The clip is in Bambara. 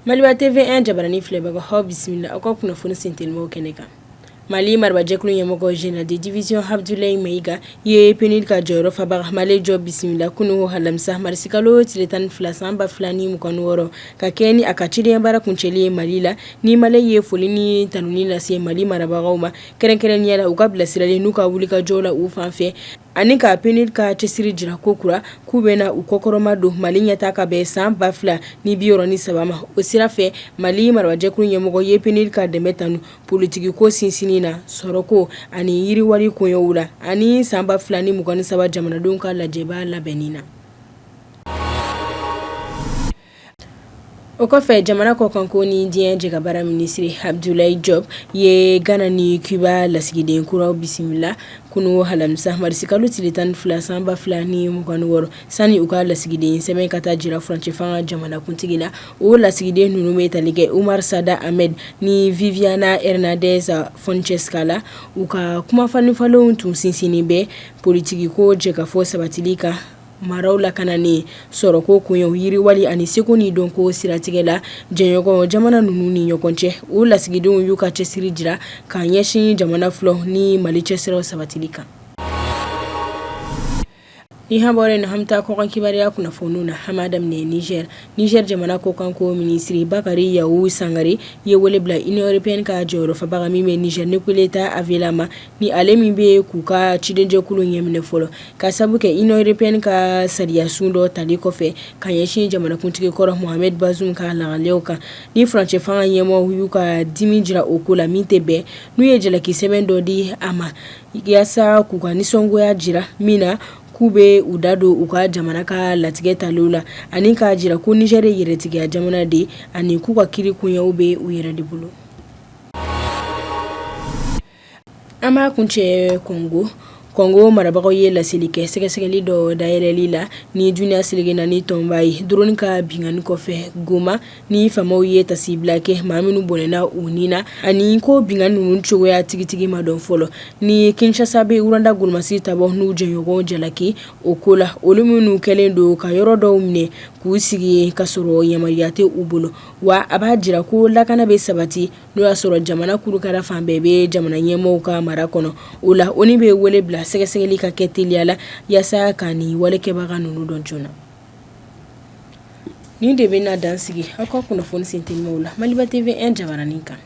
Maliba TV1 jabarani filɛbagaw, aw bisimila aw ka kunnafoni sentelimaw kɛnɛ kan. Mali marabajɛkulu ɲɛmɔgɔ général de division Abdoulaye Maïga ye PNUD ka jɔyɔrɔ fabaga Male Diop bisimila kunun alamisa marisikalo tile 12 san 2026, ka kɛɲɛ ni a ka cidenyabaara kuncɛli ye Mali la. Ni Male ye foli ni tanuni lase Mali marabagaw ma, kɛrɛnkɛrɛnnenya la u ka bilasirali n'u ka wulikajɔ la u fan fɛ, ani ka PNUD ka cɛsiri jira ko kura k'u bɛna u kɔkɔrɔma don Mali ɲɛtaa ka bɛn san 2063 ma. O sira fɛ, Mali marabajɛkulu ɲɛmɔgɔ ye PNUD ka dɛmɛ tanu politikiko sinsinni na, sɔrɔko ani yiriwali koɲɛw la, ani san 2023 jamanadenw ka lajɛba labɛnni na. O kɔfɛ, jamana kɔkanko ni diɲɛ jɛkabaara minisiri Abdoulaye Diop ye Ghana ni Cuba lasigiden kuraw bisimila kunun alamisa marisikalo tile 12 san 2026, sani u ka lasigiden sɛbɛn ka taa jira furancɛ fanga jamanakuntigi la. O lasigiden ninnu bɛ tali kɛ Umar Sada Ahmed ni Viviana Hernandez Fonseca la. U ka kumafalenfalenw tun sinsinnen bɛ politikiko jɛkafɔ sabatili kan, maraw lakanani, sɔrɔko koɲɛw yiriwali ani seko ni dɔnko siratigɛ la jɛɲɔgɔn jamana ninnu ni ɲɔgɔn cɛ. O lasigidenw y'u ka cɛsiri jira ka ɲɛsin jamana filaw ni Mali cɛsiraw sabatili kan. Ni an bɔra yen, an bɛ taa kɔkan kibaruya kunnafoniw na. An b'a daminɛ Niger. Niger jamana kɔkanko minisiri Bakari Yaou Sangare ye wele bila Union européenne ka jɔyɔrɔfabaga min bɛ Niger, Nicoletta Avella ma, ni ale min bɛ k'u ka cidenjɛkulu ɲɛminɛ fɔlɔ, ka sabu kɛ Union européenne ka sariyasun dɔ tali kɔfɛ ka ɲɛsin jamanakuntigi kɔrɔ Mohamed Bazoum ka lahalayaw kan. Ni furancɛ fanga ɲɛmɔgɔw y'u ka dimi jira o ko la min tɛ bɛn, n'u ye jalaki sɛbɛn dɔ di a ma yaasa k'u ka nisɔngoya jira min na k'u bɛ u da don u ka jamana ka latigɛ taliw la, ani k'a jira ko Niger ye yɛrɛtigiya jamana de ye ani k'u ka kiri koɲɛw bɛ u yɛrɛ de bolo. An b'a kuncɛ Kɔngo. Kɔngo marabagaw ye laseli kɛ sɛgɛsɛgɛli dɔ dayɛlɛli la ni duniya seleke naani tɔnba ye drone ka binkanni kɔfɛ Goma. Ni faamaw ye tasibila kɛ maa minnu bɔnɛna u ni na, ani ko binkanni ninnu cogoya tigitigi ma dɔn fɔlɔ. Ni Kinshasa bɛ Rwanda golomasi tabaw n'u jɛɲɔgɔnw jalaki o ko la, olu minnu kɛlen don ka yɔrɔ dɔw minɛ k'u sigi ka sɔrɔ yamaruya tɛ u bolo. Wa a b'a jira ko lakana bɛ sabati n'o y'a sɔrɔ jamana kurukara fan bɛɛ bɛ jamana ɲɛmɔgɔw ka mara kɔnɔ. O la, ONU bɛ wele bila sɛgɛsɛgɛli ka kɛ teliya la yaasa ka nin walekɛbaga ninnu dɔn joona. Nin de bɛna dan sigi aw ka kunnafoni sentelimaw la Maliba TV1 jabaranin kan.